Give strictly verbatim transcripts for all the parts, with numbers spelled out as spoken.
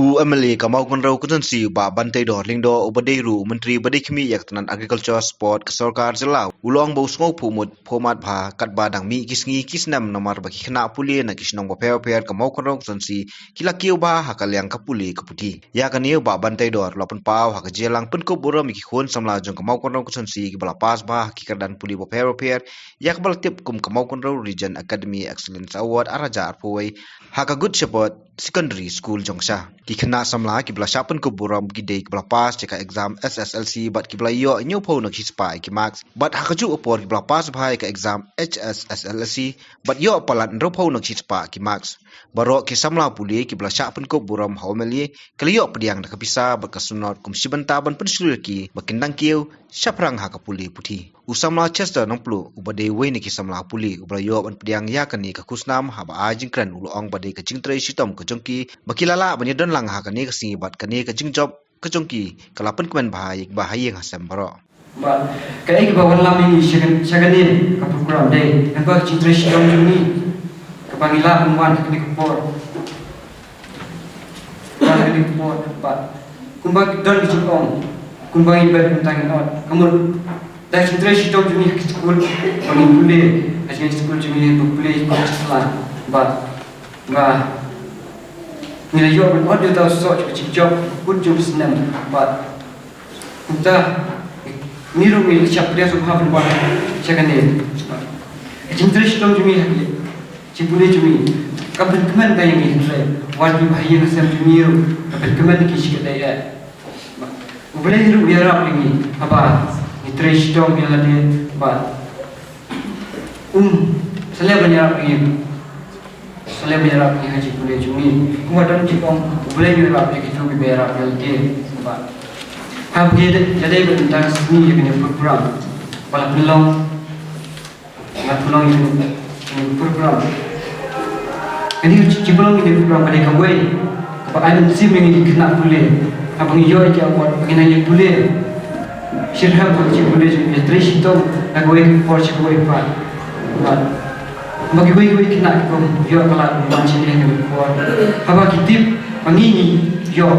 U M L A ka Mawkynrew Constituency, Bah Banteidor Lyngdoh, uba dei ruh u Myntri ba dei khmih ïa ka tnat Agriculture Sport ka sorkar jylla, u la ong ba u sngewphuh mut phuh mat bha katba dang mih ki sngi ki snem namar ba ki khynnah pule na ki shnong bapher bapher ka Mawkynrew Constituency ki la kiew bha ha ka liang ka pule ka puthi. Ïa kane u Bah Banteidor u la pynpaw ha ka jingïalang pynkup burom ïa ki khun samla jong ka Mawkynrew Constituency kiba la pass bha ha ki kyrdan pule bapher bapher, ïa kaba la tip kum ka Mawkynrew Region Academy Excellence Award ar hajar arphew wei ha ka Good Shepherd Secondary School jong sha. Ki khynnah samla kiba la shah pynkup burom ki dei kiba la pass ïa ka exam S S L C bad kiba la ïoh hynñiewphew na ka shispah ïa ki marks. Bad ha kajuh ka por kiba la pass bha ïa ka exam H S S L C bad ïoh palat hynriewphew na ka shispah ki marks. Baroh ki samla pule kiba la shah pynkup burom ha u M L A ki la ïoh pdiang da ka pisa bad ka sumnot kum shi bynta ban pynshlur ïa ki ba kin dang kiew shaphrang ha ka pule puthi. U samla Chester Nongpluh, uba dei uwei na ki samla pule uba la ïoh ban pdiang ïa kane ka khusnam, haba ai jingkren u la ong ba dei ka jingtrei shitom ka jong ki ba ki la lah ban ïadon lang ha kane ka sngi bad kane ka jingjop ka jong ki ka la pynkmen bha ïa kiba ha ïing ha sem baroh. Ba kaei kaba wanlam ïa ngi sha kan-, sha kane ka program dei namar ka jingtrei shitom jong ngi kaba ngi lah ban wan ha kane ka por. Wan ha kane ka por ba kumba don ki jingong, kumba ngi bet kumta ngi ot. Ka mut da ka jingtrei shitom jong ngi ha ki skul ba ngi pule, ha ki skul jong ngi ba pule ki skul sha sla ba, ba ngi la ïoh ban ot ïa uta u soh jong ka jingjop kut jong ka snem ba kumta ngi ruh ngi la shah pdiang sngewbha ban wan sha kane. Ka jingtrei shitom jong ngi ha ki jingpule jong ngi ka pynkmen ka ïa ngi hynrei wat kiba ha ïing ha sem jong ngi ruh ka pynkmen ki shi katdei eh. U Blei ruh u ïarap ïa ngi haba ngi trei shitom ïa lade ba um sa leh ban ïarap ïa ngi. Sa leh ban ïarap ïa ngi ha jingpule jong ngi. Kumba don jingong U Blei u ïarap ïa kito kiba ïarap ïa lade. Ba haba ngi ïadei bad mynta ka sngi ïa kane ka program ba la pynlong, ba la pynlong ïa kane ka program. Kane ka jingpynlong ïa kane ka program ka dei kawei kaba ai mynsiem ïa ngi ki khynnah pule. Haba ngi ïoh ïa ki award ba ngi nang ïa pule shitrhem ha ka jingpule jong ngi, ïa trei shitom na kawei ka por sha kawei pat. Bad ba kiwei kiwei ki khynnah ki bym ïoh ka lad ban wan shane ha kane ka por, haba ki tip ba ngi ngi ïoh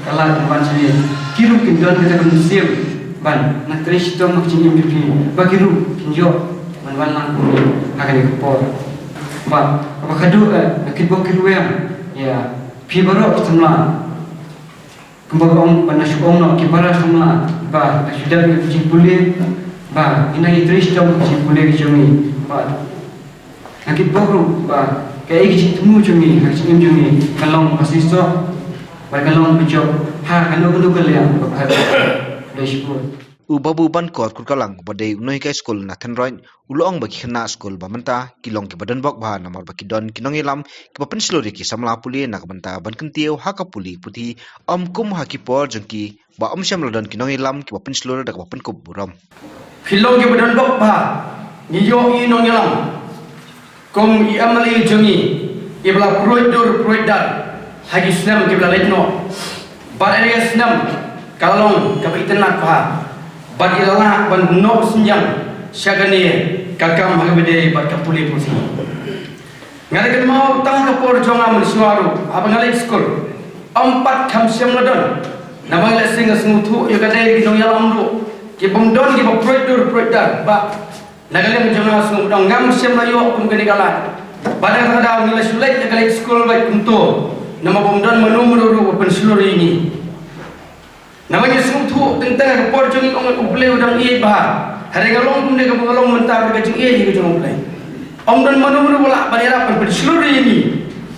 ka lad ban wan shane, ki ruh kin don kata ka mynsiem ban nang trei shitom ha ka jingim jong ki, ba ki ruh kin ïoh ban wan lang kumne ha kane ka por. Bad kaba khadduh, eh, nga kitbok kitrwiang ïa phi baroh ki samla. Kumba ong, ba nga shu ong noh, ki para samla ba nga shu dep ïa ka jingpule, ba ngi nang ïa trei shitom ka jingpule ka jong ngi. Ba nga kitbok ruh ba kaei ka jingthmu jong ngi ha ka jingim jong ngi kan long kaba shisha, ba kan long kaba jop ha kano kano ka liang ba pher. Khublei shibun. U Babu Bankor Kurkalang, uba dei u nonghikai skul na Thenroit, u la ong ba ki khynnah skul ba mynta ki long kiba donbok bha namar ba ki don ki nongïalam kiba pynshlur ïa ki samla pule na ka bynta ban kyntiew ha ka pule puthi, ym kum ha ki por jong ki ba ym shym la don ki nongïalam kiba pynshlur da kaba pynkup burom. Ki long kiba donbok bha, ngi ïoh i nongïalam kum i M L A jong ngi, iba la pruid dur pruid dar ha ki snem kiba la leit noh. Bad ha kane ka snem ka la long kaba itynnad bha bad i la lah ban noh synñiang sha kane ka kam ha kaba ïadei bad ka pule puthi. Nga la kynmaw tang ha ka por jong nga mynshuwa ruh haba nga leit skul, ym pat kham shym la don. Namar nga lehse nga sngewthuh ïa ka dei ki nongïalam ruh ki bym don kiba pruid dur pruid dar, ba na ka liang jong nga sngewdong ngam shym la ïoh kum kane ka lad. Bad na kata ka daw ngi la shu leit ïa ka leit skul bad kumto, namar bym don mano mano ruh ba pynshlur ïa ngi. Namar ngi sngewthuh teng teng ha ka por jong ngi, ong, U Blei u dang ïeit bha. Hynrei nga long kumne kaba nga long mynta bad ka jingïeit ka jong U Blei. Ym don mano mano ba lah ban ïarap ban pynshlur ïa ngi.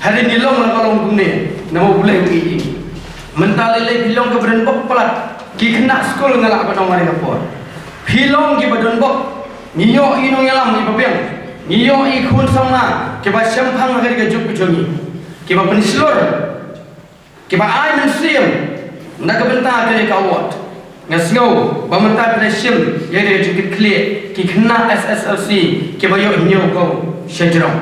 Hynrei ngi long la ka long kumne namar U Blei u ïeit ïa ngi. Mynta lei lei phi long kaba donbok palat, ki khynnah skul nga lah ban ong ha kane ka por. Phi long kiba donbok. Ngi ïoh i nongïalam iba biang. Ngi ïoh i khun samla kiba shemphang ha kane ka juk ka jong ngi, kiba pynshlur, kiba ai mynsiem na ka bynta kane ka award. Nga sngew ba mynta phi la shim ïa kane ka jingkitkhlieh, ki khynnah S S L C kiba ïoh hynñiewphew shajrong,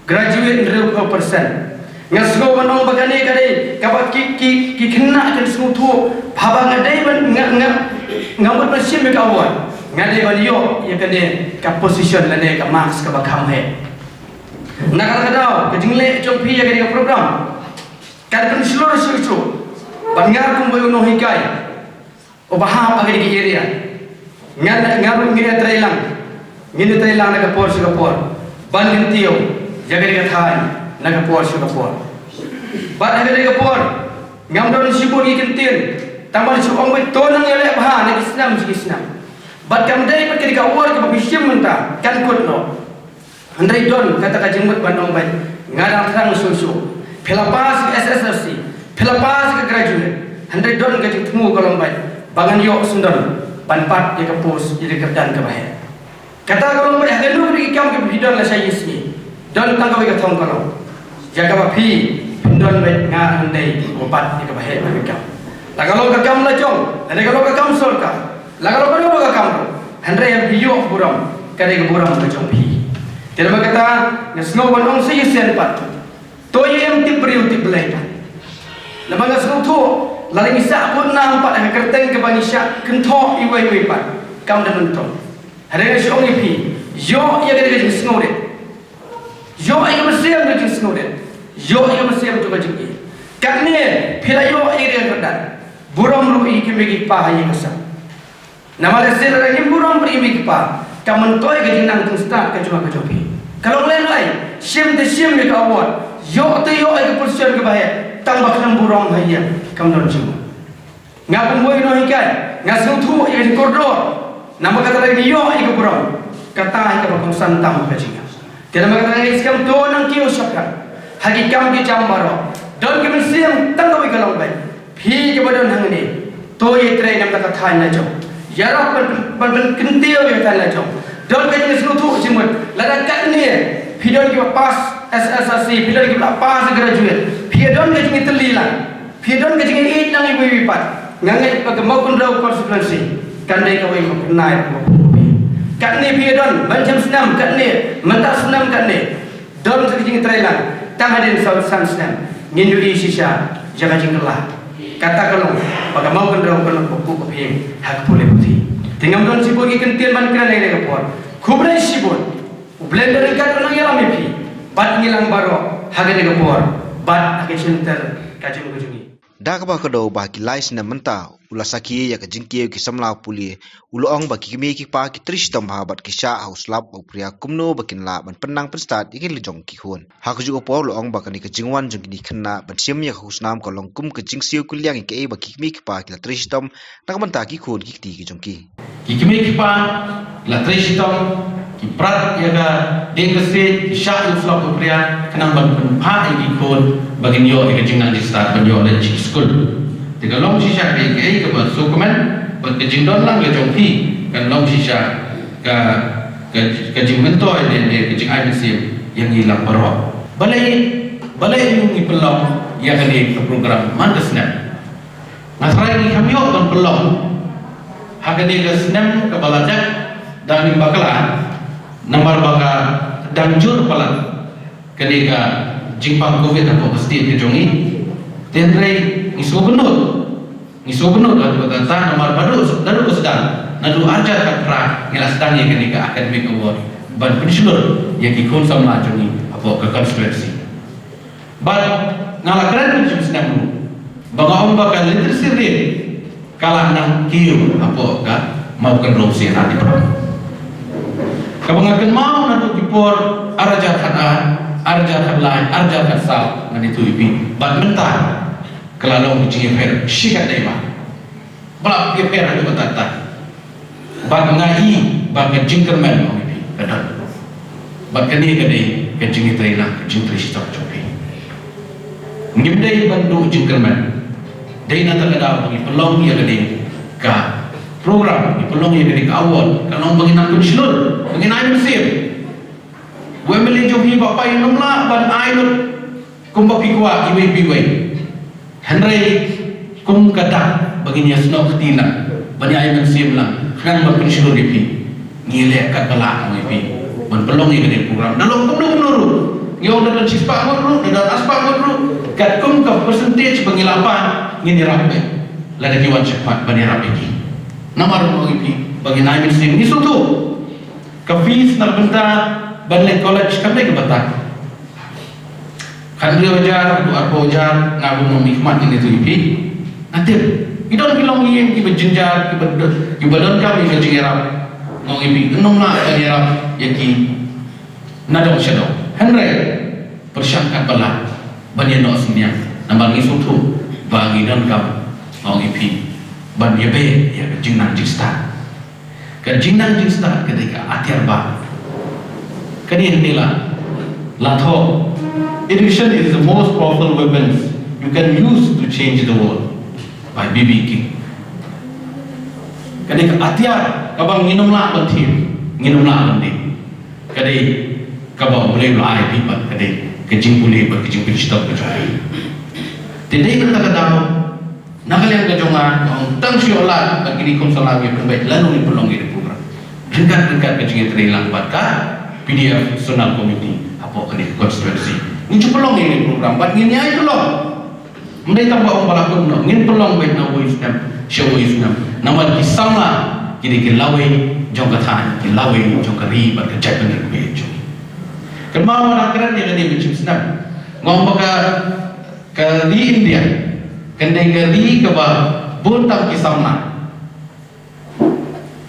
graduate hynriewphew percent. Nga sngew ban ong ba kane ka dei kaba ki, ki, ki khynnah kin sngewthuh, haba nga dei ban, nga, nga, nga mut ban shim ïa ka award, nga dei ban ïoh ïa kane ka position lane ka marks kaba kham heh. Na kata ka daw ka jingleh jong phi ïa kane ka program, Kan pynshlur shuh shuh ban ngar kum uwei u nonghikai uba hap ha kane ka area. Ngan, ngan ruh ngin ïatreilang, ngin ïatreilang na ka por sha ka por ban kyntiew ïa kane ka thaiñ na ka por sha ka por. Bad ha kane ka por ngam don shibun ki kyntien, tang ban shu ong beit to nang ïaleh bha na ki snem sha ki snem. Bad kam dei beit kane ka award kaba phi shim mynta kan kut noh. Hynrei don kata ka jingmut ban ong beit nga dang thrang shuh shuh. Phi la pass ka S S L C, phi la pass ka graduate, hynrei don ka jingthmu ka long beit ba ngan ïoh syndon ban pat ïa ka post, ïa ka kyrdan kaba heh. Kata ka long beit ha kano kano ki kam kaba phi don lashai ïing. Don tang kawei ka thong ka long ïa kaba phi phin don beit nga hynrei ban pat ïa kaba heh ban ka kam. La ka long ka kam la jong, la ka long ka kam sorkar, la ka long kano kano ka kam ruh, hynrei ha phi ïoh burom, ka dei ka burom ka jong phi. Te namar kata nga sngew ban ong sa ïashem pat. To ïa im tip briew tip Blei pat. Namar nga sngewthuh lada ngi shah bud nam pat ha ka kyrteng kaba ngi shah kynthoh iwei iwei pat, kam da myntoi. Hynrei nga shu ong ïa phi, ïoh ïa kane ka jingsngewrit. Ïoh ïa ka mynsiem ka jingsngewrit. Ïoh ïa ka mynsiem jong ka jingïeit. Katne phi la ïoh ïa kane ka kyrdan, burom ruh ïa ki kmie ki kpa ha ïing ha sem. Namar lehse lada ngim burom bad ki kmie ki kpa, kam myntoi ka jingnang jingstad ka jong nga ka jong phi. Ka long lehnohei, shim te shim ïa ka award, ïoh te ïoh ïa ka position kaba heh, tang ba khlem burom ha ïing kam don jingmut. Nga kum uwei u nonghikai nga sngewthuh ïa ka jingkordor. Namar kata lada ngi ïoh ïa ka burom, kata hi kaba kongsan tam ha ka jingim. Te namar kata nga ngeit skhem to nang kiew shaphrang ha ki kam ki jam baroh. Don ki mynsiem tang kawei ka long beit. Phi kiba don hangne, to ïatrei na ka bynta ka thaiñ la jong. Ïarap ban, ban, ban kyntiew ïa ka thaiñ la jong. Don ka jingsngewthuh jingmut. Lada katne phi don kiba pass S S L C, phi don kiba la pass graduate, phi don ka jingïatylli lang, phi don ka jingïeit lang iwei iwei pat, nga ngeit ba ka Mawkynrew constituency kan dei kawei ka pynai ba phi. Katne phi don ban jem snem, katne mynta snem, katne don ka jingtrei lang, tang hadien saw san snem ngin ïohi shisha ïa ka jingkylla. Kata ka long ba ka Mawkynrew kan long ba phuh ba phi ha ka pule puthi. Te ngam don shibun ki kyntien ban kren ha kane ka por. Khublei shibun. U Blei un don ryngkat, un nang ïalam ïa phi bad ngi lang baroh ha kane ka por bad ha ka shyntur ka jong ka jong ngi. Da kaba kdew ba ha ki lai snem mynta u la sakhi ïa ka jingkiew ki samla pule, u la ong ba ki kmie ki kpa ki trei shitom bha bad ki shah ha u slap ba u pria kumno ba kin lah ban pynnang pynstad ïa ki la jong ki khun. Ha kajuh ka por u la ong ba kane ka jingwan jong kine ki khynnah ban shim ïa ka khusnam ka long kum ka jingsiew kylliang ïa kaei ba ki kmie ki kpa ki la trei shitom na ka bynta ki khun ki kti ki jong ki. Ki kmie ki kpa ki la trei shitom, ki prat ïa ka dieng ka siej, ki shah ïa u slap u pria khnang ban pynphah ïa ki khun ba kin ïoh ïa ka jingnang jingstad ban ïoh leit sha ki skul. Te ka long shisha kaei kaei kaba sngewkmen bad ka jingdon lang ka jong phi kan long shisha ka, ka, ka jingmyntoi ne, ne ka jingai mynsiem ïa ngi lang baroh. Balei, balei ngi pynlong ïa kane ka program man ka snem? Nga tharai ngi kham ïoh ban pynlong ha kane ka snem kaba la dep da ngi bakla, namar ba ka dang jur palat kane ka jingpang covid hapoh ka state ka jong ngi. Te hynrei ngi sngewbynnud, ngi sngewbynnud ha kata ka daw namar ba naduh, naduh ka sdang, naduh arhajar khatphra ngi la sdang ïa kane ka academic award ban pynshlur ïa ki khun samla jong ngi hapoh ka constituency. Bad nga la kren mynshem snem ruh ba nga ong ba ka literacy rate ka la nang kiew hapoh ka Mawkynrew sha na Dipra. Kaba nga kynmaw naduh ki por arhajar khatar, arhajar khatlai, arhajar khatsaw ngan ïathuh ïa phi. Bad mynta ka la long ka jingïapher shi katdei ba. Ba la ïapher haduh katta katta. Bad nga i ba ka jingkyrmen ong ïa phi ka don. Bad kane ka dei ka jingïatreilang, ka jingtrei shitom jong phi. Ngim dei ban duh jingkyrmen. Dei na kata ka daw ba ngi pynlong ïa kane ka program, ngi pynlong ïa kane ka award, ka long ba ngin nang pynshlur, ba ngin ai mynsiem. U M L A jong phi Bah Pain um lah ban ai lut kumba phi kwah iwei pa iwei. Hynrei kum ka dak ba ngin ïasnoh kti lang, ban ïa ai mynsiem lang khnang ban pynshlur ïa phi, ngi leh katba lah ïa phi ban pynlong ïa kane ka program. Da long kumno kumno ruh, ngi ong da don shispah ngut ruh, da don arspah ngut ruh, katkum ka percentage ba ngi lah ban, ngin ïarap beit lada ki wan shakhmat ban ïarap ïa ki. Namar ong ïa phi ba ngin ai mynsiem, ngi sngewthuh ka fees na ka bynta ban leit college kam dei kaba tang. Hynriew hajar, haduh arphew hajar, nga bun nongmihkhmat ïa ngi tu ïa phi. Nga tip, ngi don ki longïing kiba jynjar, kiba don, kiba donkam ïa ka jingïarap. Nga ong ïa phi, ngim lah ban ïarap ïa ki na dong sha dong. Hynrei pyrshang katba lah ban ïa noh synñiang. Namar ngi sngewthuh ba ngi donkam, nga ong ïa phi, ban ïa beh ïa ka jingnang jingstad. Ka jingnang jingstad ka dei ka atiar ba. Ka dei hynrei la, la thoh. Education is the most powerful weapons you can use to change the world, by B B King. Ka dei ka atiar kaba ngin ym lah ban thir, ngin ym lah ban dih. Ka dei kaba U Blei u la ai ïa phi bad ka dei ka jingpule bad ka jingpynshitom ka jong phi. Te dei kata ka daw, na ka liang ka jong nga, nga ong tang shu ïoh lad bad kine ki khun samla kiba pynbeit lano ngin pynlong ïa kane ka program. Ryngkat ryngkat ka jingïatreilang bad ka P D F Zonal Committee hapoh kane ka constituency, ngin shu pynlong ïa kane ka program bad ngin ïai pynlong. Ym dei tang ba ong ba la kut noh, ngin pynlong beit na uwei u snem sha uwei u snem. Namar ki samla ki dei ki lawei jong ka thaiñ, ki lawei jong ka ri bad ka jaitbynriew kaba ïeit jong ngi. Kynmaw, nga dang kren ïa kane mynshem snem, nga ong ba ka, ka ri India kan dei ka ri kaba bun tam ki samla.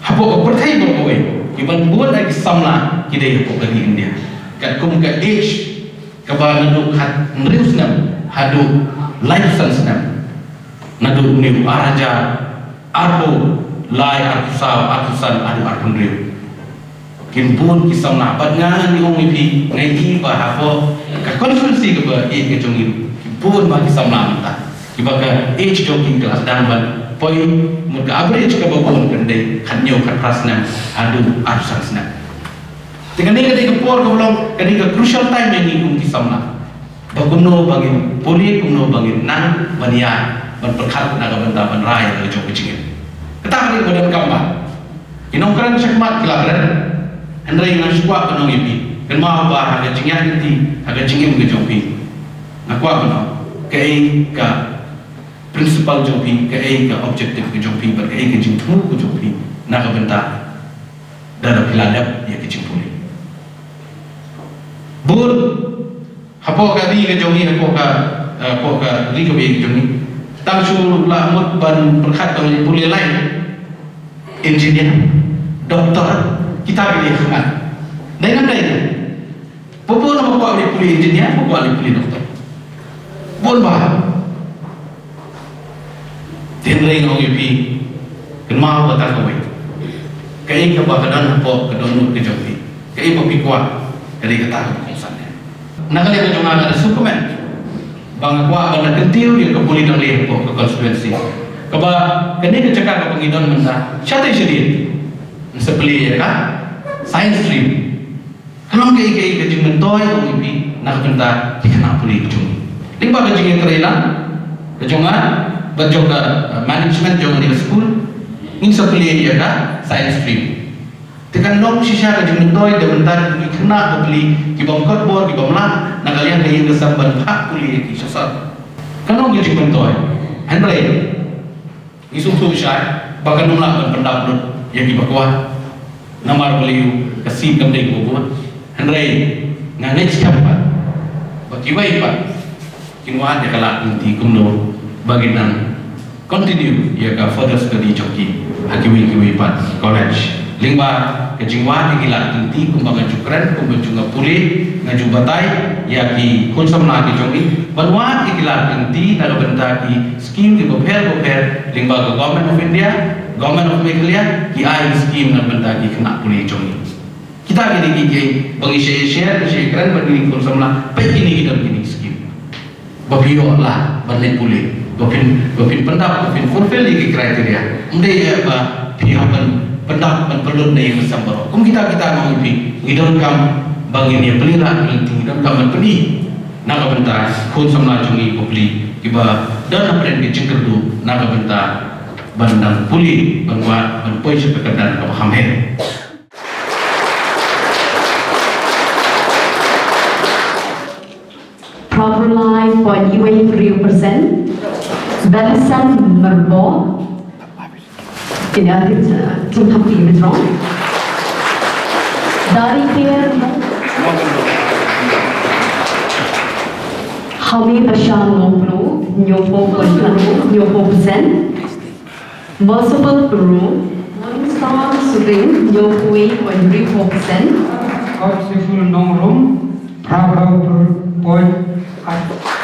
Hapoh ka pyrthei baroh kawei, kiban bun na ki samla ki dei hapoh ka ri India. Katkum ka age kaba naduh khathynriew snem haduh laiphew san snem. Naduh une u ar hajar arphew lai, arphew saw, arphew san haduh arphew hynriew. Kin bun ki samla bad nga ngan ong ïa phi, nga ïohi ba hapoh ka constituency kaba ïeit ka jong ngi, ki bun ba ki samla mynta. Kiba ka age jong ki ka la sdang ban poi, mut ka average kaba bun kan dei khathynñiew khatphra snem haduh arphew san snem. Te kane ka dei ka por kaba long, ka dei ka crucial time ïa ngi kum ki samla. Ba kumno ba ngin pule, kumno ba ngin nang ban ïa, ban pyrkhat na ka bynta ban rai ïa la ka jong ka jingim. Kata ka dei kaba donkam ba ki nongkren shakhmat ki la kren. Hynrei nga shu kwah ban ong ïa phi, kynmaw ba ha ka jingïaid lynti, ha ka jingim ka jong phi, nga kwah ban ong, kaei ka principle jong phi, kaei ka objective ka jong phi, bad kaei ka jingthmu ka jong phi na ka bynta lada phi la dep ïa ka jingpule. Bun hapoh ka ri ka jong ngi, hapoh ka, eh, hapoh ka ri kaba ïeit ka jong ngi, tang shu la mut ban pyrkhat ban pule line engineer, doctor, kita ki dei khmat. Dei ngan dei. Bun bun ba kwah ban pule engineer, ba kwah ban pule doctor. Bun ba. Hynrei nga ong ïa phi, kynmaw kata kawei. Kaei kaba ka don hapoh ka dohnud ka jong phi, kaei ba phi kwah, ka dei kata kaba kongsan. Na ka liang ka jong nga, nga da sngewkmen ba nga kwah ban da kyntiew ïa ka pule tang lei hapoh ka constituency. Kaba kane ka jaka kaba ngi don mynta, shatei shadien, ngi sa plie ïa ka science stream. Ka long kaei kaei ka jingmyntoi, ong ïa phi, na ka bynta ki khynnah pule ka jong ngi. Lyngba ka jingïatreilang ka jong nga bad jong ka, eh, management jong kane ka skul, ngin sa plie ïa ka science stream. Te kan long shisha ka jingmyntoi da bynta ki khynnah ba pule, ki bym kot bor, ki bym lah na ka liang ka ïing ka sem ban phah pule ïa ki sha sor. Kan long ka jingmyntoi. Hynrei ngi sngewthuh shai ba kan ym lah ban pyndap lut ïa kiba kwah. Namar balei, ka seat kam dei kaba bun. Hynrei nga ngeit skhem pat ba kiwei pat kin wad ïa ka lad lynti kumno ba ngin nang continue ïa ka further study jong ki ha kiwei kiwei pat college. Lyngba ka jingwad ïa ki lad lynti, kumba nga ju kren, kumba ju nga pule, nga ju batai ïa ki khun samla ki jong ngi ban wad ïa ki lad lynti na ka bynta ki scheme kiba pher ba pher, lyngba ka Government of India, Government of Meghalaya, ki ai ki scheme na ka bynta ki khynnah pule jong ngi. Kita ki dei kiei kiei ba ngi shah share, ngi shah kren bad kine ki khun samla, peit kine ki don kine ki scheme. Ba phi ïoh lah ban leit pule, ba phin, ba phin pyndap, ba phin fulfill ïa ki criteria. Ym dei eh ba phi hap ban pyndap ban pynlut na ïing na sem baroh. Kum kita kita, nga ong ïa phi, ngi donkam ba ngin ïa plie lad lynti, ngi donkam ban pyni na ka bynta khun samla jong ngi ba pule, kiba don hapdeng ka jingkyrduh na ka bynta ban dang pule, ban wad, ban poi sha ka kyrdan kaba kham heh. Proper life point iwei hynriew percent. Benson Merbok. Kine, uh, Tim Humphrey Mitrong. Dari Pierre. Home Bashar Ngoplu, hynñiewphew point hynñiewphew percent. Merciful Peru, Monstar Subing, hynñiewphew point hynñiewphew percent. Godful Nongrum, phra point